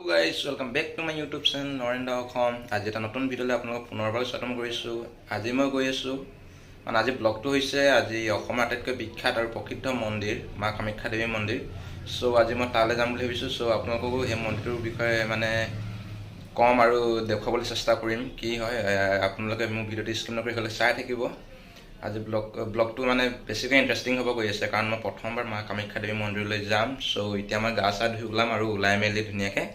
Guys, welcome back to my YouTube channel Narendra Assam. আজি এটা নতুন ভিডিঅ'লৈ আপোনালোকক পুনৰবাৰ স্বাগতম কৰিছোঁ। আজি মই গৈ আছোঁ, মানে আজি ব্লগটো হৈছে আজি অসমৰ আটাইতকৈ বিখ্যাত আৰু প্ৰসিদ্ধ মন্দিৰ মা কামাখ্যা দেৱী মন্দিৰ। চ' আজি মই তালৈ যাম বুলি ভাবিছোঁ। চ' আপোনালোককো সেই মন্দিৰটোৰ বিষয়ে মানে ক'ম আৰু দেখুৱাবলৈ চেষ্টা কৰিম কি হয়। আপোনালোকে মোৰ ভিডিঅ'টো স্কিপ নকৰি হ'লে চাই থাকিব। আজি ব্লগটো মানে বেছিকৈ ইণ্টাৰেষ্টিং হ'ব গৈ আছে, কাৰণ মই প্ৰথমবাৰ মা কামাখ্যা দেৱী মন্দিৰলৈ যাম। চ' এতিয়া মই গা চা ধুই ওলাম আৰু ওলাই মেলি ধুনীয়াকৈ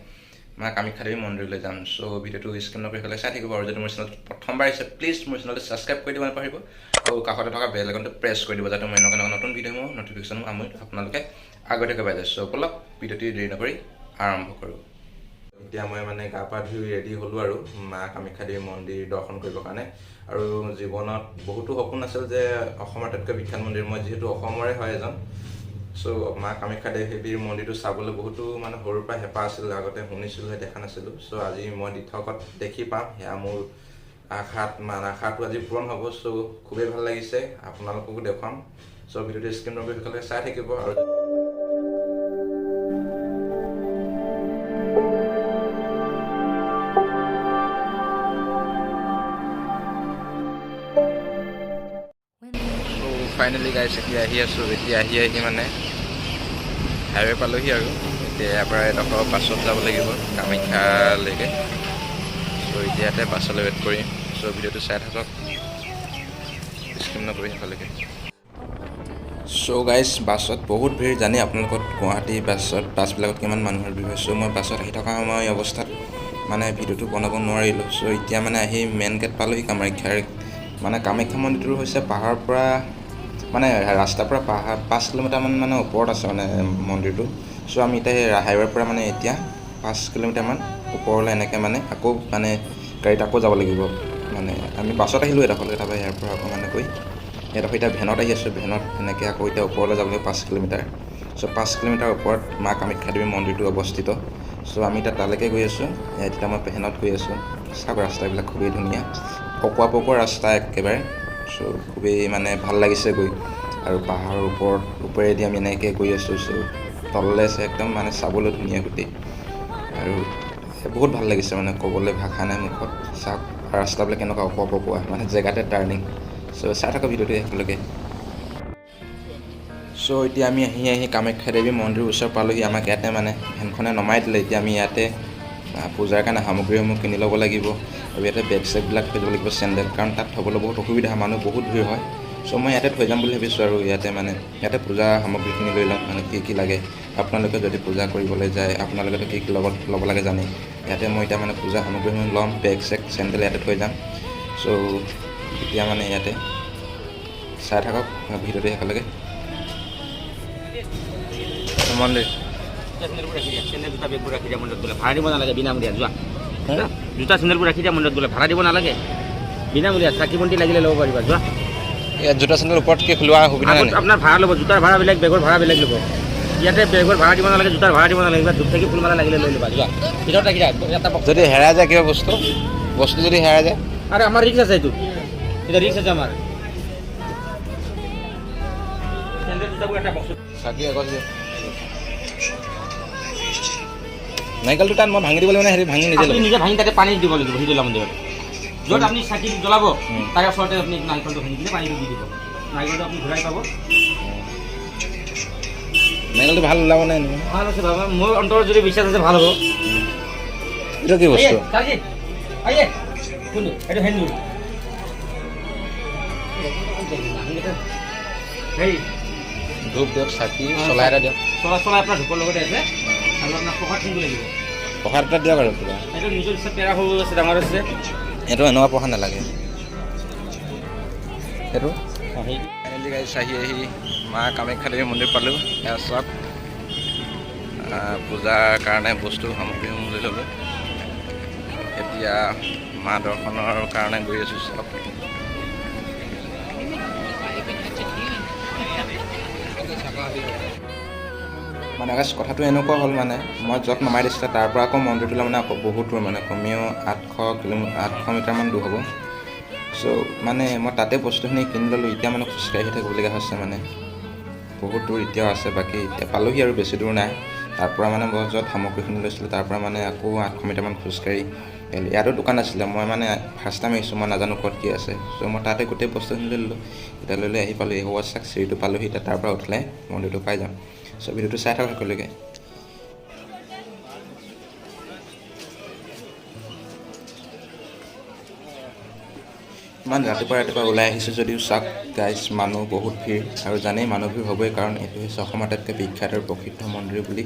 মা কামাখ্যা দেৱী মন্দিৰলৈ যাম। চ' ভিডিঅ'টো স্কিপ নকৰি হ'লে চাই থাকিব। আৰু যদি মোৰ চেনেলটো প্ৰথমবাৰ আহিছে, প্লিজ মোৰ চেনেলটো ছাবস্ক্ৰাইব কৰি দিব নাপাহৰিব আৰু কাষতে থকা বেল আইকনটো প্ৰেছ কৰি দিব, যাতে মই এনেকুৱা এনেকুৱা নতুন ভিডিঅ'সমূহ নটিফিকেশ্যনসমূহ আমি আপোনালোকে আগতীয়াকৈ পাই যায়। চ' ব'লক, ভিডিঅ'টো দেৰি নকৰি আৰম্ভ কৰোঁ। এতিয়া মই মানে গা পা ধুই ৰেডি হ'লোঁ আৰু মা কামাখ্যা দেৱী মন্দিৰ দৰ্শন কৰিবৰ কাৰণে। আৰু জীৱনত বহুতো সপোন আছিল যে অসমৰ আটাইতকৈ বিখ্যাত মন্দিৰ, মই যিহেতু অসমৰে হয় এজন, চ' মা কামাখ্যা দেৱীৰ মন্দিৰটো চাবলৈ বহুতো মানে সৰুৰ পৰা হেঁপাহ আছিল। আগতে শুনিছিলোঁহে, দেখা নাছিলোঁ। চ' আজি মই দিঠকত দেখি পাম, সেয়া মোৰ আশাত মানে আশাটো আজি পূৰণ হ'ব। চ' খুবেই ভাল লাগিছে, আপোনালোককো দেখুৱাম। চ' ভিডিঅ'টো স্ক্ৰীণ নকৰি সকলোৱে চাই থাকিব। আৰু ফাইনেলি গাইছ, এতিয়া আহি আছোঁ। এতিয়া আহি আহি মানে হাইৱে পালোহি আৰু এতিয়া ইয়াৰ পৰা এডোখৰ বাছত যাব লাগিব কামাখ্যালৈকে। চ' এতিয়া ইয়াতে বাছলৈ ৱেইট কৰিম। চ' ভিডিঅ'টো চাই থাকক, স্কিপ নকৰি শেষলৈকে। চ' গাইছ, বাছত বহুত ভিৰ, জানি আপোনালোকক গুৱাহাটী বাছবিলাকত কিমান মানুহৰ ভিৰ হয়। চ' মই বাছত আহি থকা সময় অৱস্থাত মানে ভিডিঅ'টো বনাব নোৱাৰিলোঁ। চ' এতিয়া মানে আহি মেইন গেট পালোহি কামাখ্যাৰ। মানে কামাখ্যা মন্দিৰটো হৈছে পাহাৰৰ পৰা, মানে ৰাস্তাৰ পৰা পাহাৰ 5 কিলোমিটাৰমান মানে ওপৰত আছে মানে মন্দিৰটো। চ' আমি এতিয়া সেই হাইৱেৰ পৰা মানে এতিয়া 5 কিলোমিটাৰমান ওপৰলৈ এনেকৈ মানে আকৌ মানে গাড়ীত আকৌ যাব লাগিব। মানে আমি বাছত আহিলোঁ এডোখৰলৈকে, তাৰপৰা ইয়াৰ পৰা আকৌ মানে গৈ এডোখৰ এতিয়া ভেনত আহি আছোঁ। ভেনত এনেকৈ আকৌ এতিয়া ওপৰলৈ যাব লাগিব 5 কিলোমিটাৰ। চ' 5 কিলোমিটাৰ ওপৰত মা কামাখ্যা দেৱী মন্দিৰটো অৱস্থিত। চ' আমি এতিয়া তালৈকে গৈ আছোঁ। এতিয়া মই ভেনত গৈ আছোঁ। চাওক, ৰাস্তাবিলাক খুবেই ধুনীয়া, অকোৱা পকোৱা ৰাস্তা একেবাৰে। চ' খুবেই মানে ভাল লাগিছে গৈ। আৰু পাহাৰৰ ওপৰেদি আমি এনেকৈ গৈ আছোঁ। চ' তললৈ আছে একদম মানে চাবলৈ ধুনীয়া গোটেই, আৰু বহুত ভাল লাগিছে, মানে ক'বলৈ ভাষা নাই মুখত। চাওক ৰাস্তাবিলাক কেনেকুৱা অকোৱা পকোৱা, মানে জেগাতে টাৰ্ণিং। চ' চাই থাকক ভিডিঅ'টো শেষলৈকে। চ' এতিয়া আমি আহি আহি কামাখ্যা দেৱী মন্দিৰৰ ওচৰ পালোহি। আমাক ইয়াতে মানে ভেনখনে নমাই দিলে। এতিয়া আমি ইয়াতে পূজাৰ কাৰণে সামগ্ৰীসমূহ কিনি ল'ব লাগিব আৰু ইয়াতে বেগ চেগবিলাক থৈ যাব লাগিব, চেণ্ডেল, কাৰণ তাত থ'বলৈ বহুত অসুবিধা, মানুহ বহুত ভিৰ হয়। চ' মই ইয়াতে থৈ যাম বুলি ভাবিছোঁ আৰু ইয়াতে মানে ইয়াতে পূজা সামগ্ৰীখিনি লৈ ল'ম, মানে কি কি লাগে। আপোনালোকে যদি পূজা কৰিবলৈ যায়, আপোনালোকেতো কি কি লগত ল'ব লাগে জানেই। ইয়াতে মই এতিয়া মানে পূজা সামগ্ৰীসমূহ ল'ম, বেগ চেগ চেণ্ডেল ইয়াতে থৈ যাম। চ' এতিয়া মানে ইয়াতে চাই থাকক ভিডিঅ'টো শেষলৈকে। মন্দিৰ জোতা চেণ্ডেলবোৰ ৰাখি দিয়া, চেণ্ডেল জোতা বেগবোৰ ৰাখি দিয়া মন্দিৰত গ'লে ভাড়া দিব নালাগে, বিনামূলীয়া। যোৱা, জোতা চেণ্ডেলবোৰ ৰাখি দিয়া মন্দিৰত গ'লে ভাড়া দিব নালাগে, বিনামূলীয়া। চাকি বন্তি লাগিলে ল'ব পাৰিবা, যোৱা। ইয়াত জোতা চেণ্ডেল ওপৰত কি খোলোৱা সুবিধা নাই? আগত আপোনাৰ ভাড়া ল'ব, জোতাৰ ভাড়া বেলেগ, বেগৰ ভাড়া বেলেগ ল'ব। ইয়াতে বেগৰ ভাড়া দিব নালাগে, জোতাৰ ভাড়া দিব নালাগে। কিবা ধূপ চাকি ফুলমালা লাগিলে লৈ ল'বা, যোৱা। ভিতৰত ৰাখি দিয়া এটা বক্স। যদি হেৰাই যায় কিবা বস্তু, বস্তু যদি হেৰাই যায়? আৰে আমাৰ ৰিক্স আছে, এইটো এতিয়া ৰিক্স আছে আমাৰ। চেণ্ডেল জোতাবোৰ এটা বক্সত। চাকি এগছ দিয়ক। নাৰিকলটো তাত মই ভাঙি দিব লাগিব নে হেৰি ভাঙি নিজে আপুনি ল'ব? নিজে ভাঙি তাতে পানী দিব লাগিব শীতলা মন্দিৰত। য'ত আপুনি চাকি জ্বলাব, তাৰে ওচৰতে আপুনি নাৰিকলটো ভাঙি দিলে পানীটো দি দিব, নাৰিকলটো আপুনি ঘূৰাই পাব। নাৰিকলটো ভাল ওলাব নাই এনেকুৱা? ভাল আছে বাবা, মোৰ অন্তৰত যদি বিশ্বাস আছে ভাল হ'ব। এইটো কি বস্তু? আইয়ে কোনটো? এইটো সেন্দুৰ। হেৰি। ধূপ দিয়ক, চাকি চলাই এটা দিয়ক। চলা চলাই আপোনাৰ ধূপৰ লগতে আছে আৰু আপোনাৰ প্ৰসাদ কোনটো লাগিব? প্ৰসাদ এটা দিয়ক আৰু কিবা। এইটো নিজৰ ইচ্ছা, পেৰা সৰু আছে, ডাঙৰ আছে। এইটো এনেকুৱা প্ৰসাদ নালাগে সেইটো। অঁ, সেই ফাইনেলি গাইছ, আহি আহি মা কামাখ্যা দেৱী মন্দিৰ পালোঁ। এয়া চাওক, পূজাৰ কাৰণে বস্তু সামগ্ৰীসমূহ লৈ ল'লোঁ। এতিয়া মা দৰ্শনৰ কাৰণে গৈ আছোঁ। চাওক, মানে গাইছ, কথাটো এনেকুৱা হ'ল, মানে মই য'ত নমাই দিছিলে তাৰ পৰা আকৌ মন্দিৰটোলৈ মানে আকৌ বহুত দূৰ, মানে কমেও 800 কিলোমিটাৰ, 800 মিটাৰমান দূৰ হ'ব। চ' মানে মই তাতে বস্তুখিনি কিনি ল'লোঁ। এতিয়া মানে খোজকাঢ়ি থাকিবলগীয়া হৈছে, মানে বহুত দূৰ এতিয়াও আছে বাকী। এতিয়া পালোহি আৰু বেছি দূৰ নাই। তাৰ পৰা মানে মই য'ত সামগ্ৰীখিনি লৈছিলোঁ, তাৰ পৰা মানে আকৌ 800 মিটাৰমান খোজকাঢ়ি আহিলোঁ। ইয়াতো দোকান আছিলে। মই মানে ফাৰ্ষ্ট টাইম আহিছোঁ, মই নাজানো ক'ত কি আছে। চ' মই তাতে গোটেই বস্তুখিনি লৈ ল'লোঁ। এতিয়া লৈ লৈ আহি পালোঁ। এই হোৱা চাক চিৰিটো পালোহি। এতিয়া তাৰ পৰা উঠিলে মন্দিৰটো পাই যাম। চ' ভিডিঅ'টো চাই থাকক শেষলৈকে। ইমান ৰাতিপুৱা ৰাতিপুৱা ওলাই আহিছোঁ যদিও চাওক গাইজ, মানুহ বহুত ভিৰ। আৰু জানেই, মানুহ ভিৰ হ'বই, কাৰণ এইটো হৈছে অসমৰ আটাইতকৈ বিখ্যাত আৰু প্ৰসিদ্ধ মন্দিৰ বুলি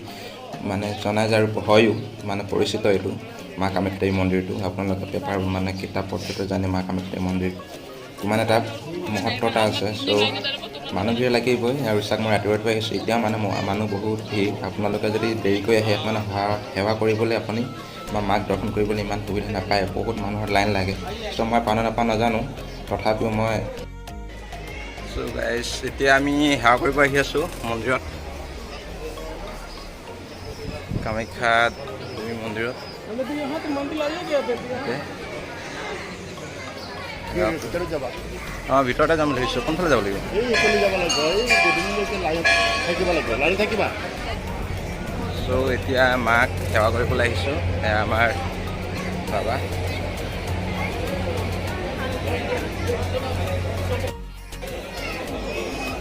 মানে জনা যায় আৰু হয়ো মানে পৰিচিত এইটো মা কামাখ্যা দেৱী মন্দিৰটো। আপোনালোকে পেপাৰ মানে কিতাপ পত্ৰতো জানে, মা কামাখ্যা দেৱী মন্দিৰ কিমান এটা মহত্বতা আছে। চ' মানুহ ভিৰ লাগিবই। আৰু চাওক, মই ৰাতিপুৱা ৰাতিপুৱা আহিছোঁ, এতিয়াও মানে মানুহ বহুত ভিৰ। আপোনালোকে যদি দেৰিকৈ আহে, ইয়াত মানে সেৱা কৰিবলৈ আপুনি বা মাক দৰ্শন কৰিবলৈ ইমান সুবিধা নাপায়, বহুত মানুহৰ লাইন লাগে। চ' মই পাওঁ নে নাপাওঁ নাজানো, তথাপিও মই। চ' গাইজ, এতিয়া আমি সেৱা কৰিব আহি আছোঁ মন্দিৰত, কামাখ্যা দেৱী মন্দিৰত। Okay. ভিতৰত যাবা? অঁ, ভিতৰতে যাম বুলি ভাবিছোঁ। কোনফালে যাব লাগিব? এই এইফালে যাব লাগিব। এই গধূলিলৈকে লাইনত থাকিব লাগিব, লাইন থাকিবা। চ' এতিয়া মাক সেৱা কৰিবলৈ আহিছোঁ। এয়া আমাৰ বাবা।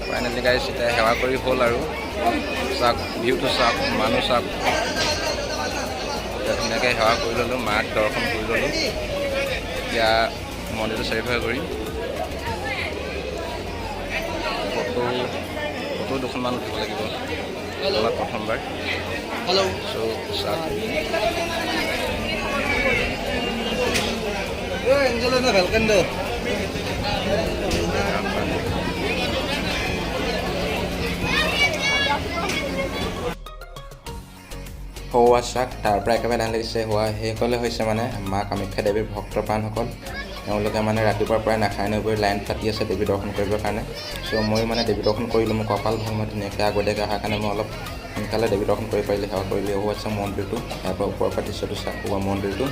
ফাইনেলি গাইজ, এতিয়া সেৱা কৰি হ'ল। আৰু চাওক, ভিউটো চাওক, মানুহ চাওক। এতিয়া ধুনীয়াকৈ সেৱা কৰি ল'লোঁ, মাক দৰ্শন কৰি ল'লোঁ। এতিয়া মন্দিৰটো চাৰিওফালে কৰিম, ফটো ফটো দুখনমান উঠিব লাগিব অলপ, প্ৰথমবাৰ। হেল্ল'। চ' চাওক। এঞ্জেলিনা ভেলকেন্দ। সৌৱা চাক, তাৰ পৰা একেবাৰে লাইন লাগিছে। হোৱা সেইসকলে হৈছে মানে মা কামাখ্যা দেৱীৰ ভক্ত প্ৰাণসকল। তেওঁলোকে মানে ৰাতিপুৱাৰ পৰাই নাখাই নবৈ লাইন পাতি আছে দেৱী দৰ্শন কৰিবৰ কাৰণে। চ' ময়ো মানে দেৱী দৰ্শন কৰিলোঁ। মোৰ কপাল ভাল, মই ধুনীয়াকৈ আগতীয়াকৈ অহাৰ কাৰণে মই অলপ সোনকালে দেৱী দৰ্শন কৰি পাৰিলোঁ, সেৱা কৰিলোঁ। আছে মন্দিৰটো, ইয়াৰ পৰা ওপৰৰ পৰা দৃশ্যটো চাওক, হোৱা মন্দিৰটো।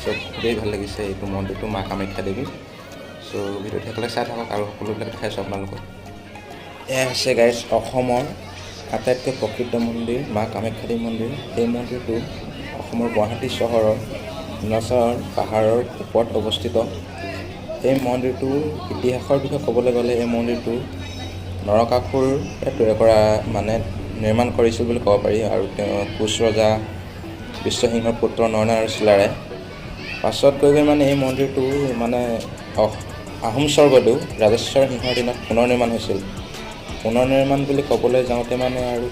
চ' খুবেই ভাল লাগিছে এইটো মন্দিৰটো, মা কামাখ্যা দেৱী। চ' ভিডিঅ'টো শেষলৈ চাই থাকক আৰু সকলোবিলাক দেখাইছোঁ আপোনালোকক। এয়া হৈছে গাইজ, অসমৰ আটাইতকৈ প্ৰসিদ্ধ মন্দিৰ মা কামাখ্যা দেৱী মন্দিৰ। এই মন্দিৰটো অসমৰ গুৱাহাটী চহৰৰ নীলাচল পাহাৰৰ ওপৰত অৱস্থিত। এই মন্দিৰটোৰ ইতিহাসৰ বিষয়ে ক'বলৈ গ'লে, এই মন্দিৰটো নৰকাসুৰে তৈয়াৰ কৰা, মানে নিৰ্মাণ কৰিছিল বুলি ক'ব পাৰি। আৰু তেওঁ কোচ ৰজা বিশ্বসিংহৰ পুত্ৰ নৰনাৰায়ণ আৰু চিলাৰায়। পাছত গৈ গৈ মানে এই মন্দিৰটো মানে আহোম স্বৰ্গদেউ ৰাজেশ্বৰ সিংহৰ দিনত পুনৰ নিৰ্মাণ হৈছিল। পুনৰ নিৰ্মাণ বুলি ক'বলৈ যাওঁতে মানে আৰু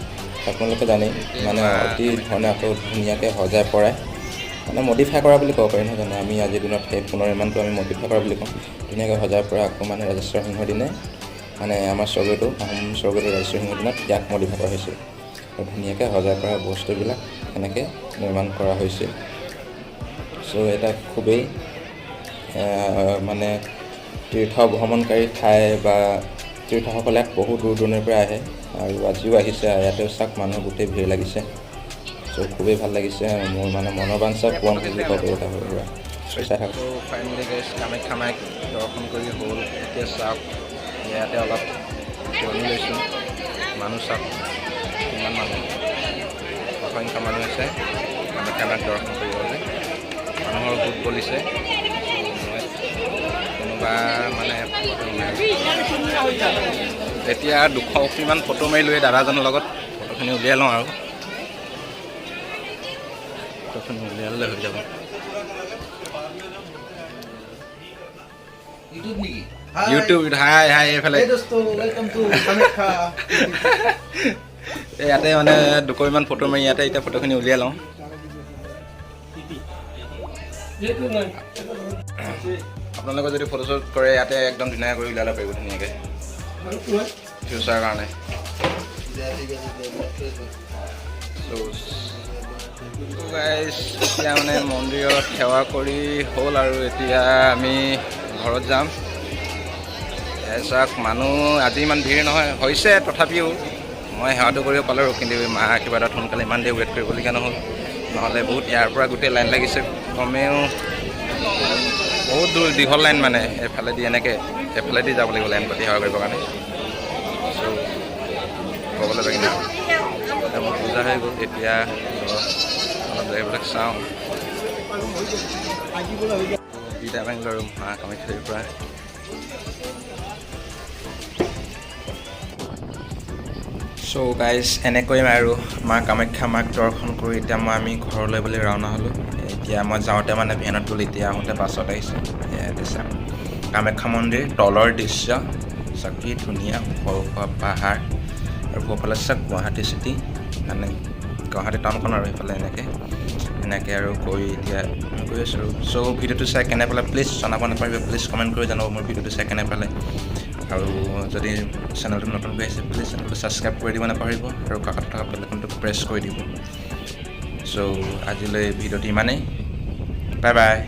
আপোনালোকে জানেই, মানে অতি ধৰণে আকৌ ধুনীয়াকৈ সজাই পৰাই মানে মডিফাই কৰা বুলি ক'ব পাৰি, নহয় জানো? আমি আজিৰ দিনত সেই পুনৰ নিৰ্মাণটো আমি মডিফাই কৰা বুলি কওঁ। ধুনীয়াকৈ সজাই পৰাই আকৌ মানে ৰাজেশ্বৰ সিংহৰ দিনে, মানে আমাৰ স্বৰ্গদেউ, আহোম স্বৰ্গদেউ ৰাজেশ্বৰ সিংহৰ দিনত ইয়াক মডিফাই কৰা হৈছিল আৰু ধুনীয়াকৈ সজাই পৰা বস্তুবিলাক সেনেকৈ নিৰ্মাণ কৰা হৈছিল। চ' এটা খুবেই মানে তীৰ্থ ভ্ৰমণকাৰী ঠাই বা তীৰ্থসকলে ইয়াত বহু দূৰ দূৰণিৰ পৰা আহে আৰু আজিও আহিছে। ইয়াতে চাওক, মানুহ গোটেই ভিৰ লাগিছে। চ' খুবেই ভাল লাগিছে। মোৰ মানে মনৰ বাঞ্ছা পূৰণ হ'ল বুলি ক'ব পাৰি এটা সৰু সুৰা। চ' চাই থাকক। ফাইনেলি গাইজ, কামাখ্যা মাইক দৰ্শন কৰি হ'ল। এতিয়া চাওক, ইয়াতে অলপ জিৰণি লৈছোঁ। মানুহ চাওক, কিমান মানুহ, অসংখ্য মানুহ আছে কামাখ্যা মাক দৰ্শন কৰিবলৈ। মানুহৰ গোট বলিছে। মই কোনোবা মানে ফটো মাৰি এতিয়া 200 কপিমান ফটো মাৰিলোঁ এই দাদাজনৰ লগত। ফটোখিনি উলিয়াই লওঁ আৰু ফটোখিনি উলিয়াই ল'লে হৈ যাব। ইউটিউব নেকি? ইউটিউব। হাই হাই, এইফালে। এই দোস্ত, welcome to Kamakhya. এই ইয়াতে মানে দুকপিমান ফটো মাৰি ইয়াতে এতিয়া ফটোখিনি উলিয়াই লওঁ। আপোনালোকে যদি ফটোশ্বুট কৰে, ইয়াতে একদম ধুনীয়া কৰি উলিয়াই ল'ব পাৰিব ধুনীয়াকৈ ফিউচাৰৰ কাৰণে। চ' গাইজ, এতিয়া মানে মন্দিৰত সেৱা কৰি হ'ল আৰু এতিয়া আমি ঘৰত যাম। এই চাওক, মানুহ আজি ইমান ভিৰ নহয় হৈছে, তথাপিও মই সেৱাটো কৰিব পালোঁ আৰু। কিন্তু মা আশীৰ্বাদত সোনকালে, ইমান দেৰি ৱেইট কৰিবলগীয়া নহ'ল। নহ'লে বহুত ইয়াৰ পৰা গোটেই লাইন লাগিছে, কমেও বহুত দূৰ দীঘল লাইন। মানে এইফালেদি এনেকৈ এইফালেদি যাব লাগিব লাইন পাতি সেৱা কৰিবৰ কাৰণে। চ' ক'বলৈ বাকী নাই। এতিয়া মই পূজা হৈ গ'ল। এতিয়া অলপ জেগাবিলাক চাওঁ। বিদায় মাগিলোঁ আৰু মা কামাখ্যাৰ পৰা। চ' গাইজ, এনেকৈ আৰু মা কামাখ্যা মাক দৰ্শন কৰি এতিয়া আমি ঘৰলৈ বুলি ৰাওনা হ'লোঁ। এতিয়া মই যাওঁতে মানে ভেনত গ'লোঁ, এতিয়া আহোঁতে বাছত আহিছোঁ। ইয়াতে চাওক কামাখ্যা মন্দিৰ তলৰ দৃশ্য, চাওক কি ধুনীয়া ওখ ওখ পাহাৰ আৰু সোঁফালে চাওক গুৱাহাটী চিটি, মানে গুৱাহাটী টাউনখন আৰু সেইফালে এনেকৈ এনেকৈ আৰু গৈ এতিয়া আমি গৈ আছোঁ। আৰু চ' ভিডিঅ'টো চাই কেনে পালে প্লিজ জনাব নাপাহৰিব। প্লিজ কমেণ্ট কৰি জনাব মোৰ ভিডিঅ'টো চাই কেনে পালে। আৰু যদি চেনেলটো নতুনকৈ আহিছে, প্লিজ চেনেলটো ছাবস্ক্ৰাইব কৰি দিব নাপাহৰিব আৰু কাষত থকা বেল আইকনটো প্ৰেছ কৰি দিব। চ' আজিলৈ ভিডিঅ'টো ইমানেই। Bye bye.